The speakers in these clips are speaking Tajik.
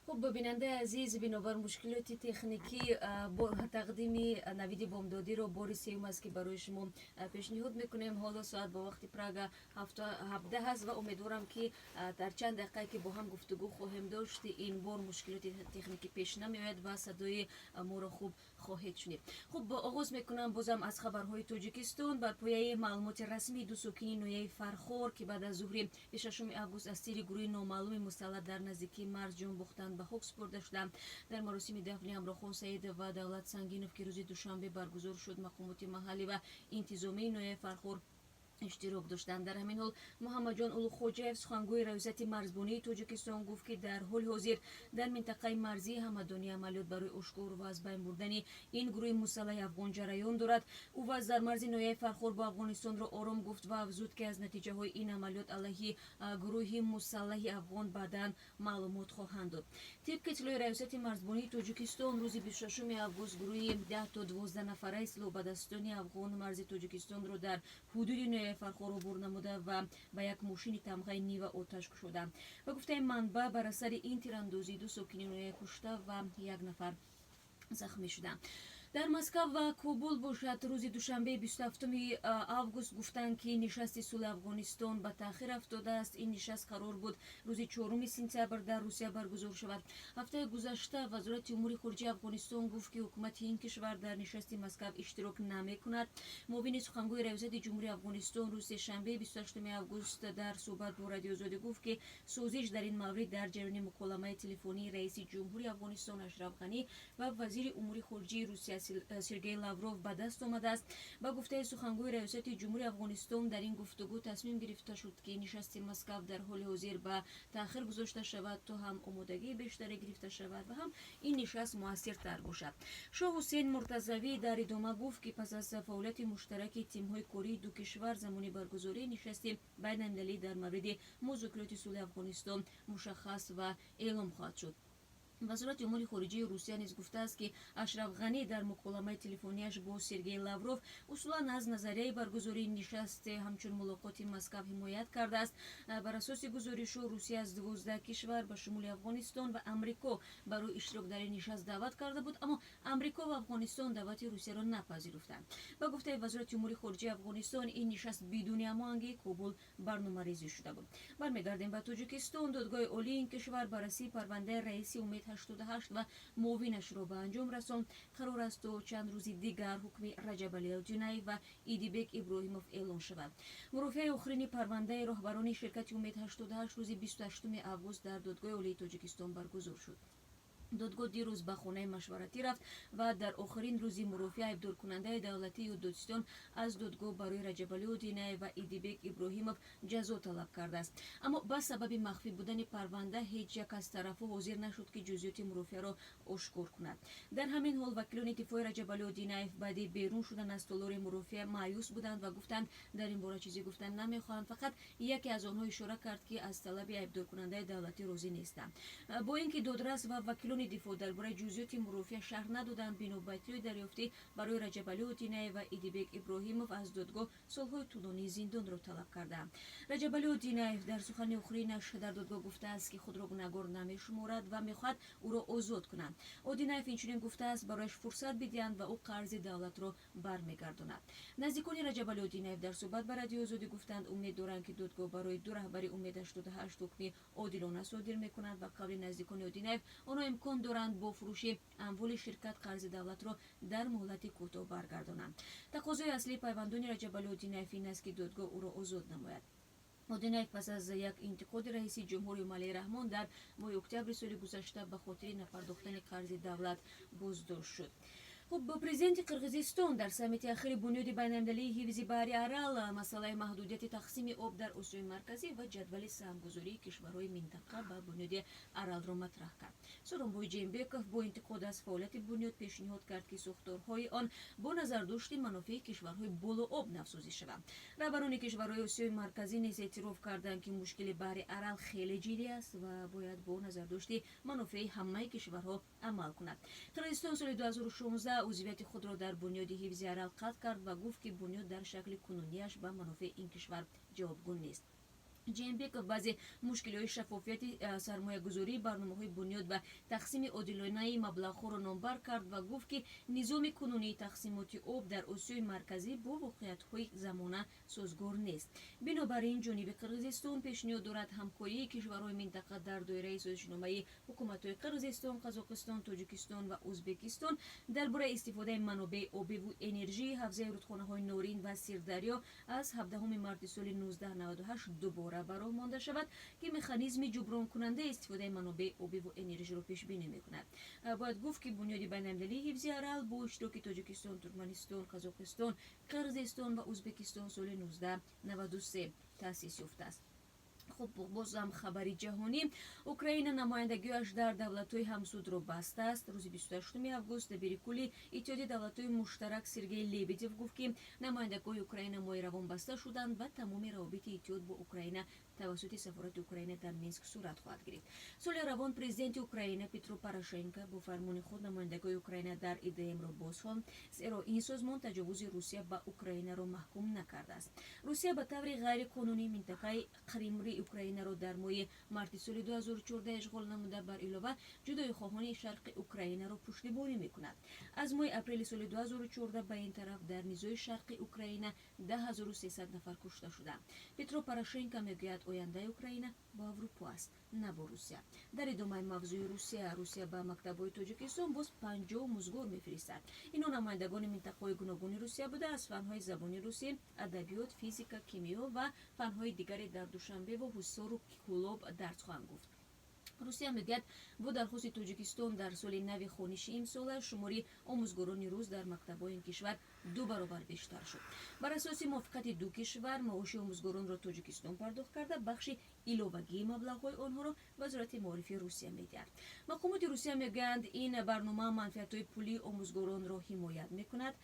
Хуб, бинандаи азиз, бинобар мушкилоти техникӣ бо тақдими Навиди бомдодиро бори сеюм аст, ки барои шумо пешниҳод мекунем. Ҳоло соат бо вақти Прага 17 аст ва умедворам, ки дар чанд дақиқае, ки бо ҳам гуфтугӯ хоҳем дошт, ин бор мушкилоти техникӣ пеш намеояд ва садои моро хуб хоҳед шунид. Хуб, оғоз мекунам бозам аз хабарҳои Тоҷикистон. Бар пояи маълумоти расмӣ, ду сокини ноҳияи Фархор, ки баъд аз зуҳри 26 август аз тири гурӯҳи номаълуми мусаллаҳ дар наздикии марз ҷон бохтанд, ба хок супурда шуданд. Дар маросими дафни Ҳамрохон Саидов ва Давлат Сангинов, ки рӯзи душанбе баргузор шуд, мақомоти маҳаллӣ ва интизомии ноҳияи Фархор иштирок доштанд. Дар ҳамин ҳол Муҳаммадҷон Улуғхоҷаев, сухангӯи Раёсати марзбонии Тоҷикистон, гуфт, ки дар ҳоли ҳозир дар минтақаи марзии Ҳамадонӣ амалиёт барои ошкор ва аз байн бурдани ин гурӯҳи мусаллаҳи афғон ҷараён дорад. Ӯ вазъ дар марзи ноҳияи Фархор бо Афғонистонро ором гуфт ва афзуд, ки аз натиҷаҳои ин амалиёт алайҳи гурӯҳи мусаллаҳи афғон баъдан маълумот хоҳанд дод. Тибқи иттилои Раёсати марзбонии Тоҷикистон, рӯзи 26 август гурӯҳи 10 то 12 нафараи силоҳбадастони афғон марзи Тоҷикистонро дар ҳудуди ноҳияи Фархор убур намуда ва ба як мошини тамғаи Нива оташ кушоданд. Ба гуфтаи манбаъ, бар асари ин тирандозӣ ду сокини ноҳия кушта ва як нафар захмӣ шуданд. Дар Москав ва Кобул бошад, рӯзи душанбе, 27 август, гуфтанд, ки нишасти сулҳи Афғонистон ба таъхир афтодааст. Ин нишаст қарор буд рӯзи 4 сентябр дар Русия баргузор шавад. Ҳафтаи гузашта Вазорати умури хориҷаи Афғонистон гуфт, ки ҳукумати ин кишвар дар нишасти Москав иштирок намекунад. Муовини сухангӯи Раёсати ҷумҳурии Афғонистон рӯзи сешанбе, 28 август, дар суҳбат бо Радиои Озодӣ гуфт, ки созиш дар ин маврид дар ҷараёни муколамаи телефонии раиси ҷумҳури Афғонистон Ашраф Ғанӣ ва вазири умури хориҷии Русия Сергей Лавров ба даст омадааст. Ба гуфтаи сухангӯи Раёсати ҷумҳури Афғонистон, дар ин гуфтугӯ тасмим гирифта шуд, ки нишасти Москав дар ҳоли ҳозир ба таъхир гузошта шавад, то ҳам омодагии бештаре гирифта шавад ва ҳам ин нишаст муассиртар бошад. Шоҳ Ҳусейн Муртазавӣ дар идома гуфт, ки пас аз фаъолияти муштараки тимҳои кории ду кишвар замони баргузории нишасти байналмилалӣ дар мавриди музокироти сулҳи Афғонистон мушаххас ва эълом хоҳад шуд. Вазорати умури хориҷии Русия низ гуфтааст, ки Ашраф Ғанӣ дар муколамаи телефонияш бо Сергей Лавров усулан аз назарияи баргузории нишасте ҳамчун мулоқоти Москав ҳимоят кардааст. Бар асоси гузоришҳо, Русия аз 12 кишвар, ба шумули Афғонистон ва Амрико, барои иштирок дар ин нишаст даъват карда буд, аммо Амрико ва Афғонистон даъвати Русияро напазируфтанд. Ба гуфтаи Вазорати умури хориҷаи Афғонистон, ин нишаст бидуни ҳамоҳангии Кобул барномарезӣ шуда буд. Бармегардем ба Тоҷикистон. Додгоҳи олии ин кишвар баррасии парвандаи раиси Умед 88 ва муовинашро ба анҷом расонд. Қарор аст, то чанд рӯзи дигар ҳукми Раҷабалӣ Одинаев ва Идибек Иброҳимов эълон шавад. Мурофиаи охирини парвандаи роҳбарони ширкати Умед 88 рӯзи 28 август дар Додгоҳи олии Тоҷикистон баргузор шуд. Додгоҳ дирӯз ба хонаи машваратӣ рафт ва дар охирин рӯзи мурофиа айбдоркунандаи давлатӣ ё додситон аз додгоҳ барои Раҷабалӣ Одинаев ва Идибек Иброҳимов ҷазо талаб кардааст. Аммо ба сабаби махфӣ будани парванда ҳеҷ як аз тарафҳо ҳозир нашуд, ки ҷузъиёти мурофиаро ошкор кунад. Дар ҳамин ҳол вакилони дифои Раҷабалӣ Одинаев баъди берун шудан аз толори мурофиа маъюс буданд ва гуфтанд, дар ин бора чизе гуфтан намехоҳанд. Фақат яке аз онҳо ишора кард, ки аз талаби айбдоркунандаи давлатӣ розӣ нестанд. Бо ин ки додрас ва вакилони дифоъ дар бораи ҷузъиёти мурофиа шарҳ надоданд, бино ба иттилои дарёфтӣ, барои Раҷабалӣ Одинаев ва Идибек Иброҳимов аз додгоҳ солҳои тӯлонии зиндонро талаб кардаанд. Раҷабалӣ Одинаев дар сухани охиринаш дар додгоҳ гуфтааст, ки худро гунаҳгор намешуморад ва мехоҳад ӯро озод кунанд. Одинаев инчунин гуфтааст, барояш фурсат бидиҳанд ва ӯ қарзи давлатро бармегардонад. Наздикони Раҷабалӣ Одинаев дар суҳбат ба Радиои Озодӣ гуфтанд, умед доранд, ки додгоҳ барои ду раҳбари Умед 88 ҳукми одилона содир мекунад. Ба қавли наздикони Одинаев, онҳо имкон доранд бо фурӯши амволи ширкат қарзи давлатро дар муҳлати кӯтоҳ баргардонанд. Тақозои аслии пайвандони Раҷабалӣ Одинаев ин аст, ки додгоҳ ӯро озод намояд. Одинаев пас аз як интиқоди раиси ҷумҳур Эмомалӣ Раҳмон дар моҳи октябри соли гузашта ба хотири напардохтани қарзи давлат боздошт шуд. Хуб, президенти Қирғизистон дар саммити ахири Бунёди байналмилалии ҳифзи баҳри Арал масъалаи маҳдудияти тақсими об дар Осиёи Марказӣ ва ҷадвали саҳмгузории кишварҳои минтақа ба Бунёди Аралро матраҳ кард. Сооронбой Жээнбеков бо интиқод аз фаъолияти бунёд пешниҳод кард, ки сохторҳои он бо назардошти манофеи кишварҳои болооб навсозӣ шаванд. Раҳбарони кишварҳои Осиёи Марказӣ низ эътироф карданд, ки мушкили баҳри Арал хеле ҷиддӣ аст ва бояд бо назардошти манофеи ҳамаи кишварҳо амал кунад. Қирғизистон соли 2016 узвияти худро дар Бунёди ҳифзи Арал қатъ кард ва гуфт, ки бунёд дар шакли кунунияш ба манофеи ин кишвар ҷавобгӯ нест. Ҷээнбеков баъзе мушкилиҳои шаффофияти сармоягузории барномаҳои бунёд ва тақсими одилонаи маблағҳоро номбар кард ва гуфт, ки низоми кунунии тақсимоти об дар Осиёи Марказӣ бо воқеиятҳои замона созгор нест. Бинобар ин, ҷониби Қирғизистон пешниҳод дорад ҳамкории кишварҳои минтақа дар доираи созишномаи ҳукуматҳои Қирғизистон, Қазоқистон, Тоҷикистон ва Ӯзбекистон дар бораи истифодаи манобеи обиву энержии ҳавзаи рудхонаҳои Норин ва Сирдарё аз 17 марти соли 1998 дубора ба роҳ монда шавад, ки механизми ҷубронкунандаи истифодаи манобеи обиву энержиро пешбинӣ мекунад. Бояд гуфт, ки Бунёди байналмилалии ҳифзи Арал бо иштироки Тоҷикистон, Туркманистон, Қазоқистон, Қирғизистон ва Ӯзбекистон соли 1993 таъсис ёфтааст. Хуб, бозам хабари ҷаҳонӣ. Украина намояндагиаш дар давлатҳои ҳамсудро бастааст. Рӯзи 28 август дабири кулли Иттиҳоди давлатҳои муштарак Сергей Лебедев гуфт, ки намояндагиҳои Украина моҳи равон баста шуданд ва тамоми равобити иттиҳод бо Украина тавассути сафорати Украина дар Минск сурат хоҳад гирифт. Соли равон президенти Украина Петро Порошенко бо фармони худ намояндагиҳои Украина дар ИДМ-ро бозхонд, зеро ин созмон таҷовузи Русия ба Украинаро маҳкум накардааст. Русия ба таври ғайриқонунӣ минтақаи Қримри Украинаро дар моҳи марти соли 2014 ишғол намуда, бар илова ҷудоихоҳони шарқи Украинаро пуштибонӣ мекунад. Аз моҳи апрели соли 2014 ба ин тараф дар низои шарқи Украина 10 300 нафар кушта шуданд. Петро Порошенко мегӯяд, ояндаи Украина бо Аврупо аст, на бо Русия. Дар идомаи мавзӯи Русия, Русия ба мактабҳои Тоҷикистон боз 50 омӯзгор мефиристад. Инҳо намояндагони минтақаҳои гуногуни Русия буда, аз фанҳои забони русӣ, адабиёт, физика, кимиё ва фанҳои дигаре дар Душанбеву Ҳисору Кӯлоб дарс хоҳанд гуфт. Русия мегӯяд, бо дархости Тоҷикистон дар соли нави хониши имсола шумори омӯзгорони рус дар мактабҳои ин кишвар ду баробар бештар шуд. Бар асоси мувофиқати ду кишвар, маоши омӯзгоронро Тоҷикистон пардохт карда, бахши иловагии маблағҳои онҳоро Вазорати маорифи Русия медиҳад. Мақомоти Русия мегӯянд, ин барнома манфиатҳои пулии омӯзгоронро ҳимоят мекунад.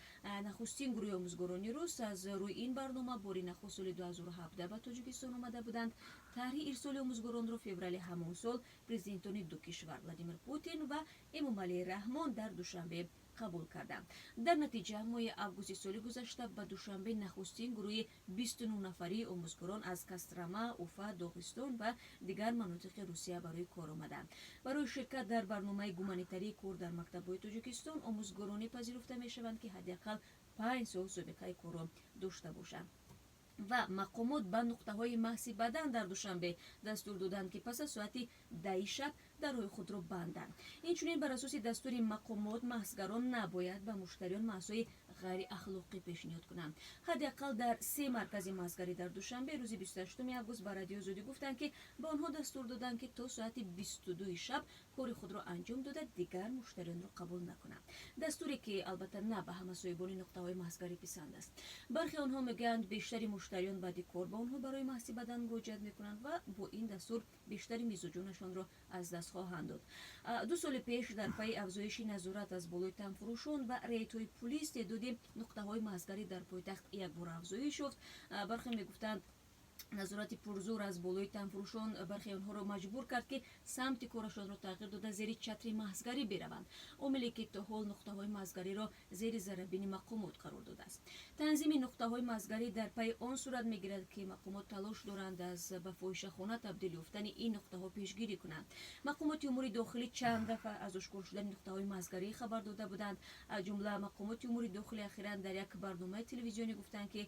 Нахустин гурӯҳи омӯзгорони рус аз рӯи ин барнома бори нахуст соли 2017 ба Тоҷикистон омада буданд. Тарҳи ирсоли омӯзгоронро феврали ҳамон сол президентони ду кишвар Владимир Путин ва Эмомалӣ Раҳмон дар Душанбе қабул карданд. Дар натиҷа, моҳи августи соли гузашта ба Душанбе нахустин гурӯҳи 29 нафарии омӯзгорон аз Кострома, Уфа, Доғистон ва дигар манотиқи Русия барои кор омаданд. Барои ширкат дар барномаи гуманитарии кор дар мактабҳои Тоҷикистон омӯзгороне пазируфта мешаванд, ки ҳадди ақал 5 сол собиқаи корро дошта бошанд. Ва мақомот ба нуқтаҳои маҳси бадан дар Душанбе дастур доданд, ки пас аз соати 10-и шаб дарҳои худро банданд. Инчунин, бар асоси дастури мақомот, маҳсгарон набояд ба муштариён маҳсҳои ғайриахлоқӣ пешниҳод кунанд. Ҳадди ақал дар се маркази маҳсгарӣ дар Душанбе рӯзи 28 август ба Радиои Озодӣ гуфтанд, ки ба онҳо дастур доданд, ки то соати 22-и шаб кори худро анҷом дода, дигар муштариёнро қабул накунанд. Дастуре, ки албатта на ба ҳама соҳибони нуқтаҳои маҳсгарӣ писанд аст. Бархе онҳо мегӯянд, бештари муштариён баъди кор ба онҳо барои маҳси бадан муроҷиат мекунанд ва бо ин дастур бештари мизоҷонашонро аз даст хоҳанд дод. 2 соли пеш дар пайи афзоиши назорат аз болои танфурӯшон ва рейдҳои пулис теъдоди нуқтаҳои маҳсгарӣ дар пойтахт якбора афзоиш ёфт. Бархе мегуфтанд, назорати пурзур аз болои танфурӯшон бархе онҳоро маҷбур кард, ки самти корашонро тағйир дода, зери чатри маҳсгарӣ бераванд, омиле ки то ҳол нуқтаҳои маҳсгариро зери зарабини мақомот қарор додааст. Танзими нуқтаҳои маҳсгарӣ дар пайи он сурат мегирад, ки мақомот талош доранд аз ба фоҳишахона табдил ёфтани ин нуқтаҳо пешгирӣ кунанд. Мақомоти умури дохилӣ чанд дафъа аз ошкор шудани нуқтаҳои маҳсгарӣ хабар дода буданд. Аз ҷумла, мақомоти умури дохилӣ ахиран дар як барномаи телевизионӣ гуфтанд, ки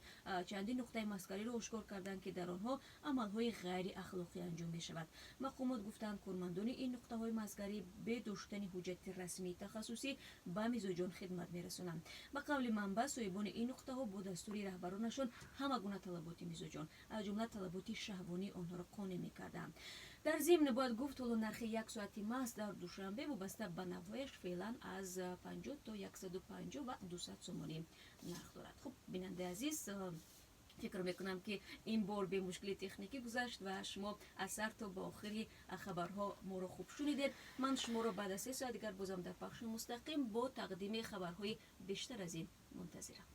чандин нуқтаи маҳсгариро ошкор карданд, ки дар онҳо амалҳои ғайриахлоқӣ анҷом мешавад. Мақомот гуфтанд, кормандони ин нуқтаҳои маҳсгарӣ бе доштани ҳуҷҷати расмии тахассусӣ ба мизоҷон хидмат мерасонанд. Ба қавли манбаъ, соҳибони ин нуқтаҳо бо дастури раҳбаронашон ҳама гуна талаботи мизоҷон, аз ҷумла талаботи шаҳвонии онҳоро қонеъ мекарданд. Дар зимн бояд гуфт, ҳоло нархи як соати маҳс дар Душанбе вобаста ба навъҳояш феълан аз 50 то 150 ва 200 сомонӣ нарх дорад. Хуб, бинандаи азиз, фикр мекунам, ки ин бор бемушкили техникӣ гузашт ва шумо аз сар то ба охири хабарҳо моро хуб шунидед. Ман шуморо баъд аз 3 соат дигар бозам дар пахши мустақим бо тақдими хабарҳои бештар аз ин мунтазирам.